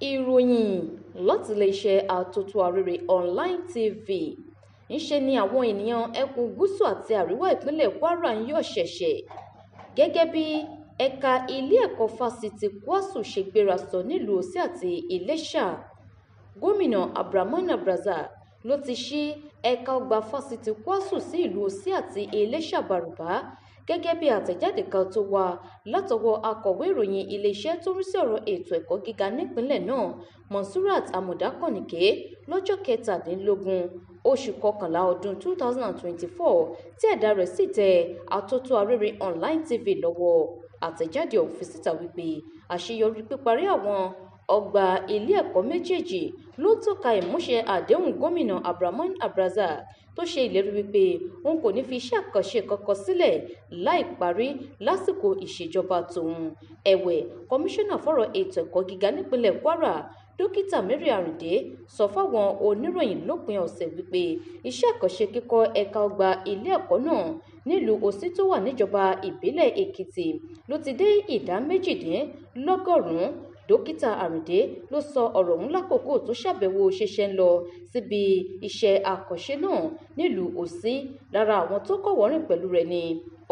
Ìròyìn láti iléeṣẹ́ Àtótó Arére Online TV. Ńṣe ni àwọn ènìyàn ẹkùn gúúsù àti àríwá ìpínlẹ̀ Kwara ń yọ̀ ṣẹ̀ṣẹ̀ gẹ́gẹ́ bí ẹ̀ka ilé ẹ̀kọ́ fásitì Kwásù ṣe gbéra sọ nílùú Òsì àti Iléṣà. Gómìnà Abdulrahman Abdulrazaq ló ti ṣí ẹ̀ka ọgbà fásitì Kwásù sí ìlú Òsì àti Iléṣà Bàrùbá, gẹ́gẹ́ bí àtẹ̀jáde kan tó wá látọwọ́ akọ̀wé ìròyìn iléeṣẹ́ tó ń rí sí ọ̀rọ̀ ètò ẹ̀kọ́ gíga nípìnlẹ̀ náà, Monsurat Amuda Kànìké, lọ́jọ́ 17 oṣù kọkànlá ọdún 2024, tí ẹ̀dà rẹ̀ sì tẹ Àtótó Arére Online TV lọ́wọ́. Àtẹ̀jáde ọ̀hún fi síta wípé àṣeyọrí píparí àwọn ọgbà ilé ẹ̀kọ́ méjèèjì ló ń tọ́ka ìmúṣẹ àdéhùn gómìnà Abdulrahman Abdulrazaq tó ṣe ìlérí wípé òun kò ní fi iṣẹ́ àkànṣe kankan sílẹ̀ láì parí lásìkò ìṣèjọba tòun. Ẹ̀wẹ̀, kọmíṣánná fọ́rọ̀ ètò ẹ̀kọ́ gíga nípìnlẹ̀ Kwara, Dókítà Mary Arinde, sọ fáwọn oníròyìn lópin ọ̀sẹ̀ wípé iṣẹ́ àkànṣe kíkọ́ ẹ̀ka ọgbà ilé ẹ̀kọ́ náà nílùú Òsì tó wà níjọba ìbílẹ̀ Èkìtì ló ti dé ìdá 98. Dókítà Arinde ló sọ ọ̀rọ̀ ọ̀hún lákòókò tó ṣàbẹ̀wò ṣẹ̀ṣẹ̀ ń lọ síbi iṣẹ́ àkànṣe náà nílùú Òsì. Lára àwọn tó kọ́wọ̀ọ́rìn pẹ̀lú rẹ̀ ni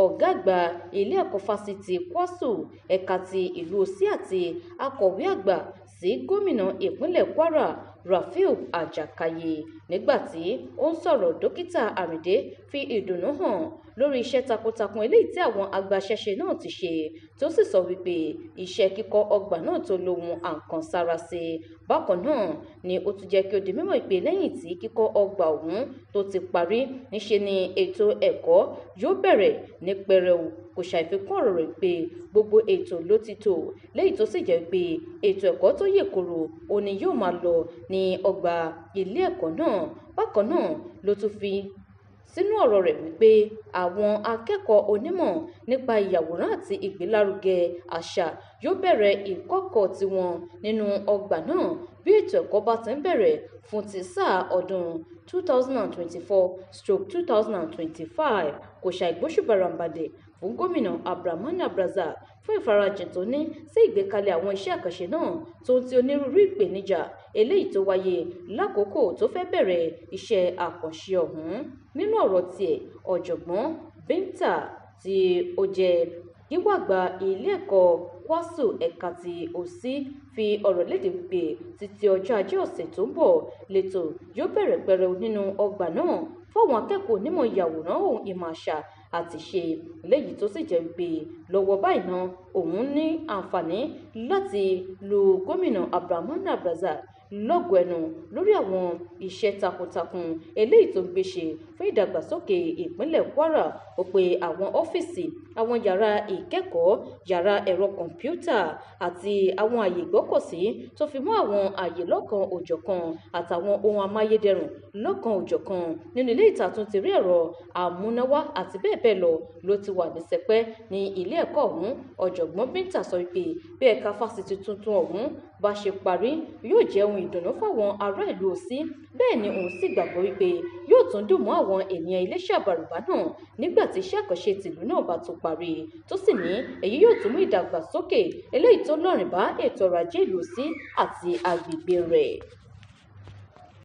ọ̀gá àgbà ilé ẹ̀kọ́ fásitì Kwásù ẹ̀ka ti ìlú Òsì àti akọ̀wé àgbà sí gómìnà ìpínlẹ̀ Kwara, Rafiu Ajakaye. Nígbà tí ó ń sọ̀rọ̀, Dókítà Arinde fi ìdùnnú hàn lórí iṣẹ́ takuntakun eléyìí tí àwọn agbaṣẹ́ṣe náà ti ṣe, tó sì sọ wípé iṣẹ́ kíkọ́ ọgbà náà tó lóhun àǹkansára sí. Bákan náà ni ó tún jẹ́ kí ó di mímọ̀ pé lẹ́yìn tí kíkọ́ ọgbà ọ̀hún tó ti parí, níṣe ni ètò ẹ̀kọ́ yóò bẹ̀rẹ̀ ní pẹrẹu. Kò ṣàìfikún ọ̀rọ̀ rẹ̀ pé gbogbo ètò ló ti tò, léyìí tó sì jẹ́ pé ètò ẹ̀kọ́ tó yè kooro òní yóò máa lọ ní ọgbà ilé ẹ̀kọ́ náà. Bákan náà ló tún fi sínú ọ̀rọ̀ rẹ̀ wípé àwọn akẹ́kọ̀ọ́ onímọ̀ nípa ìyàwòrán àti ìgbélárugẹ àṣà yóò bẹ̀rẹ̀ ìkọ́kọ̀ọ́ tiwọn nínú ọgbà náà bí ètò ẹ̀kọ́ bá ti ń bẹ̀rẹ̀ fún ti sáà ọdún 2024/2025. Kò ṣàìgbóṣùbà ràbàǹdẹ̀ fún gómìnà Abdulrahman Abdulrazaq fún ìfarajìn tó ní sí ìgbékalẹ̀ àwọn iṣẹ́ àkànṣe náà tó ń ti onírúurú ìpèníjà eléyìí tó wáyé lákòókò tó fẹ́ bẹ̀rẹ̀ iṣẹ́ àkànṣe ọ̀hún. Nínú ọ̀rọ̀ tiẹ̀, ọ̀jọ̀gbọ́n Binta tí ó jẹ́ gíwá àgbà ilé ẹ̀kọ́ Kwásù ẹ̀ka ti Òsì fi ọ̀rọ̀ léde wípé títí ọjọ́ ajé ọ̀sẹ̀ tó ń bọ̀ lẹ́tọ̀ yóò bẹ̀rẹ̀ pẹrẹu nínú ọgbà náà fáwọn akẹ́kọ̀ọ́ onímọ̀ ìyàwòrán ohun ìmọ̀ àṣà àti ìṣe, léyìí tó sì jẹ́ wípé lọ́wọ́ báyìí náà òun ní àǹfààní láti lu gómìnà Abdulrahman Abdulrazaq lọ́gọ̀ọ́ ẹnu lórí àwọn iṣẹ́ takuntakun eléyìí tó ń gbé ṣe fún ìdàgbàsókè ìpínlẹ̀ Kwara. Ó pe àwọn ọ́fíìsì, àwọn yàrá ìkẹ́kọ̀ọ́, yàrá ẹ̀rọ kọ̀ǹpútà àti àwọn àyè ìgbọ́kọ̀sí tó fi mọ́ àwọn àyè lọ́kan òjọ̀kan àtàwọn ohun amáyédẹrùn lọ́kan òjọ̀kan nínú ilé ìtàtún ti rí ẹ̀rọ amúnáwá àti bẹ́ẹ̀ bẹ́ẹ̀ lọ ló ti wà ní sẹpẹ́ ní ilé ẹ̀kọ́ ọ̀hún. Ọ̀jọ̀gbọ́n Binta sọ wípé bí ẹ̀ka fásitì tuntun ọ̀hún bá ṣe parí yóò jẹ́ ohun ìdùnnú fáwọn ará ìlú Òsì, bẹ́ẹ̀ ni òun sì gbàgbọ́ wípé yóò tún dùn mọ́ àwọn ènìyàn Iléṣà Bàrùbá náà nígbà tí iṣẹ́ àkànṣe tìlú náà bá tó parí, tó sì ní èyí yóò tún mú ìdàgbàsókè eléyìí tó lọ́rìn bá ètò ọrọ̀ ajé ìlú Òsì àti agbègbè rẹ̀.